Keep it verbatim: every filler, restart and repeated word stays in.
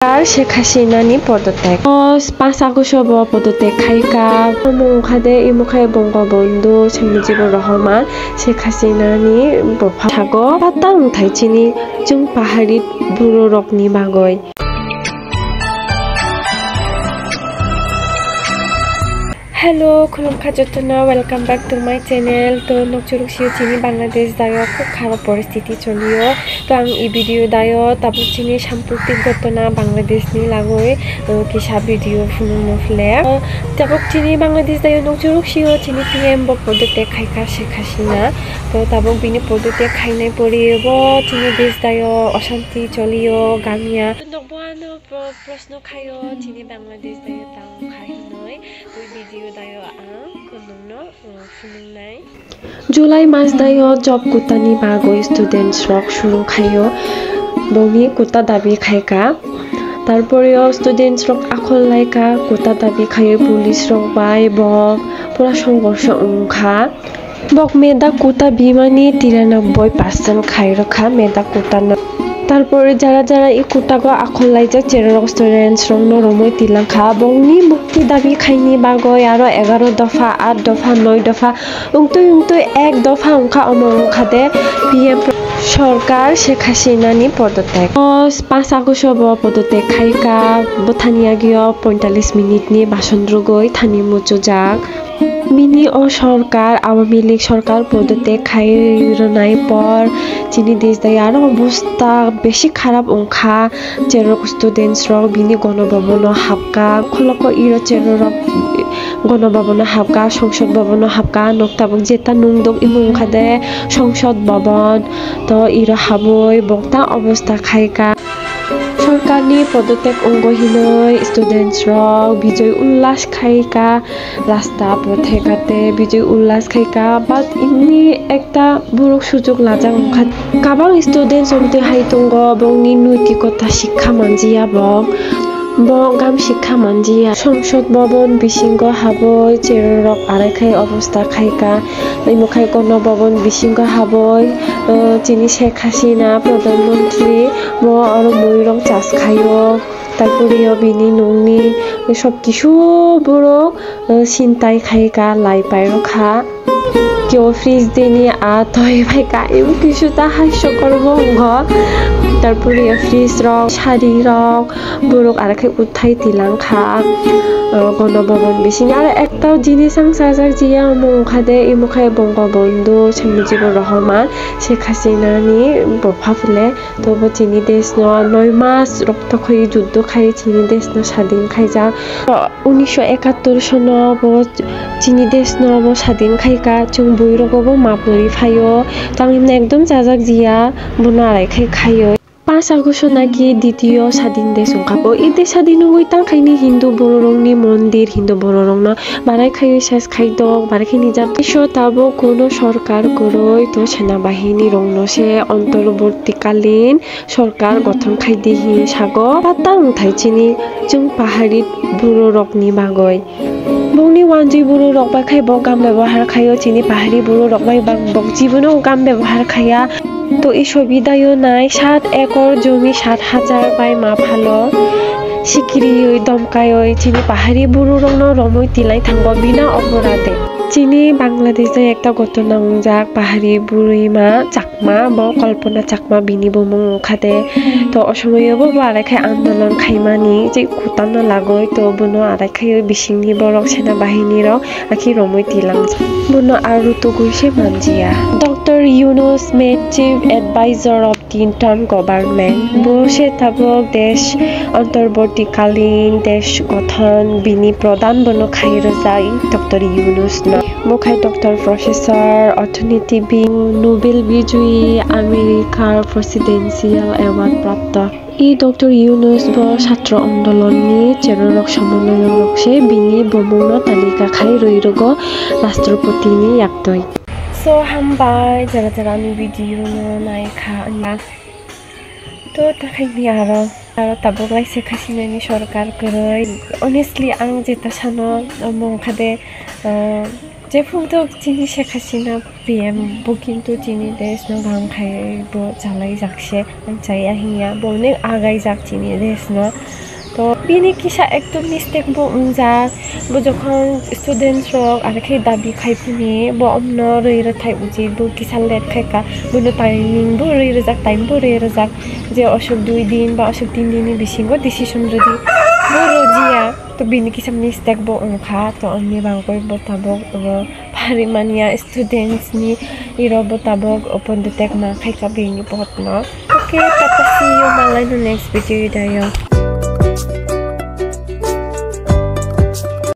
Ar Sheikh Hasinani podotek. O panch August o bo podotek khaika. Omo wngkha de, imo khe Bongobondhu Sheikh Mujibur Rahman, Sheikh Hasinani bupha. Sago pata wngthai chini chwng pahari bororokni bagwi. Hello, khulumkha jotono, welcome back to my channel. To nokchuruk sio chini Bangladesh dayo kok kharo poristiti cholio. To ang i video dayo tabuk chini samprotik gotona Bangladesh ni lagoi, uh, kisa video phunukno phile. Uh, tabuk chini Bangladesh dayo nokchuruk sio chini P M bo podotek khaika Sheikh Hasina. To tabuk bini podotek khainai pori bo chini desh dayo osanti cholio gamia. Nokbo ano pro-, prosno khaio chini Bangladesh dayo tang kha hinoi. Twi video dayo ang kunungno, uh, phunuknai. July mas dayo job kutani bagwi students rok suru khaio, bongni kuta dabi khaika. Tarpore o students rok akhol laika, kuta dabi khaio police rok bai, bok pura songorso wngkha. Bok meda kuta bimani tiranoboi percent khai rwkha meda kutano. Tarpore jara jara i kutago akhol laijak cherorok students rokno romwi tilangkha. Bongni mukti dabi khaini bagwi aro egaro dopha, aat dopha, noi dopha wngtwi wngtwi ek dopha wngkha, omo wngkha de P M sorkar Sheikh Hasinani podotek. O panch August o bo podotek khaika, bwthani agio pointalis minute ni bason rwgwi thani muchujak. Bini o sorkar, Awami League sorkar podotek khai rwnai por chini desh dai aro obostha besi kharap wngkha. Cherok students rok bini gono bhabono hapka, kholoko iro cherorok gono bhabono hapka, songsod bhabono hapka, nok tabuk jeta nungdok imo wngkha de songsod bhabon, to iro habwi bokta obostha khaika. Sorkarni podotek wngwi hinwi students rok bijoi ullas khaika. Rasta pothe kate bijoi ullas khaika, but imni ekta borok sujuk lajak wngkha. Kabang students omtwi hai tongo, bongni nuitikota sikha manjiya bok, bo gam sikha manjiya. Songsod bhaban bisingo haboi cherorok arai khai obostha khaika. Imo khai gono bhaban bisingo haboi, o, chini Sheikh Hasina Pradhan Mantri bo aro muirok chas khaio. Tarpore o bini nungni sob kisu borok, eh, sintai khai ka, lai pai rw kha. Kio fridge dini a toi pai ka, ebo kisu ta hai sokor bo wngkha. Tarpore o fridge rok, sari rok, borok aro khe uthai tilang kha. Eh, gono bhaban bising aro ekta jinis ang sajak jiya, omo wngkha de, imo khe Bongobondhu Sheikh Mujibur Rahman, Sheikh Hasina ni bupha phile. Tobo chini desh no noi mas rokto khoi juddo khai chini desh no sadin khaijak. Unisho ekattor sono bo chini desh no bo sadin khaika, chwng bui rogo bo map rwi phaio. Tang himne ekdom chajak jiya, bono arai khai khaio. Panch August naki ditiyo sadin desh wngkha bo. I desh sadin wngwi tang khaini Hindu bororokni mondir, Hindu bororokno barai khaiwi ses khaidok, barai khe nijak. Iso tabuk kuno sorkar kwrwi to senabahini rokno se ontorbortikalin sorkar gothon khaidi hinwi sago. Pata wngthai chini chwng pahari bororokni bagwi. Bongni wanjwi bororok bai khai bo gam bebohar khaio, chini pahari bororok bai bang bok jibono gam bebohar khaiya. To i sobi dayo nai, sat ekor jomi sat hajar bai ma phalo. Sikiriwi domkaiwi chini pahari bororokno romwi tilai thango bina oporade. Chini Bangladesh o ekta gotona wngjak, pahari burima Chakma, bo Kalpana Chakma bini bumung wngkha de. To o somoyo bo, bo arai khe andolon khaimani je kutano lagoi, to bono arai khe bisingni borok sena bahini rok akhi romwi tilangjak. Bono aro tugui se manjiya. Doctor Yunus made chief advisor of the interim government. Bo se tabuk desh antarbortikalin desh gothon bini pradhan bono khai rwjai Doctor Yunus no. Bo khai Doctor Professor, Orthonotibidu, Nobel Bijoyi, Americar Presidential Award prapto. I Doctor Yunus bo satro andolon ni cherorok somonoyok rok se bini bumung no talika khai rwi rwgo Rashtrapati ni yaktwi. So, hambai, jara jara ani video no naikha wngya. To, takhai ni aro, aro tabuk lai se khasinani sorkar kwrwi. Honestly, ang jeta sano, omo wngkha de, uh, Jephung tok chini Sheikh Hasina P M bo kintu chini desh no gam khai bo chalai jak se, ang chaya hinya bo nek agai jak chini desh no. To bini kisa ektu mistake bo wngjak, bo jokhon students rok are khe dabi khai phini bo omno rwi rwthai uchit, bo kisa late khai ka, bono timing bo rwi rwjak, time bo rwi rwjak, je osok dui din ba osok tin din ni bisingo decision rwdi, bo rwjiya. To bini kisa mistake bo wngkha, to ani bagwi bo tabok abo pharimania students ni iro bo tabok open detect ma khai ka bini botno. Okay, tata see you malai no next video dayo.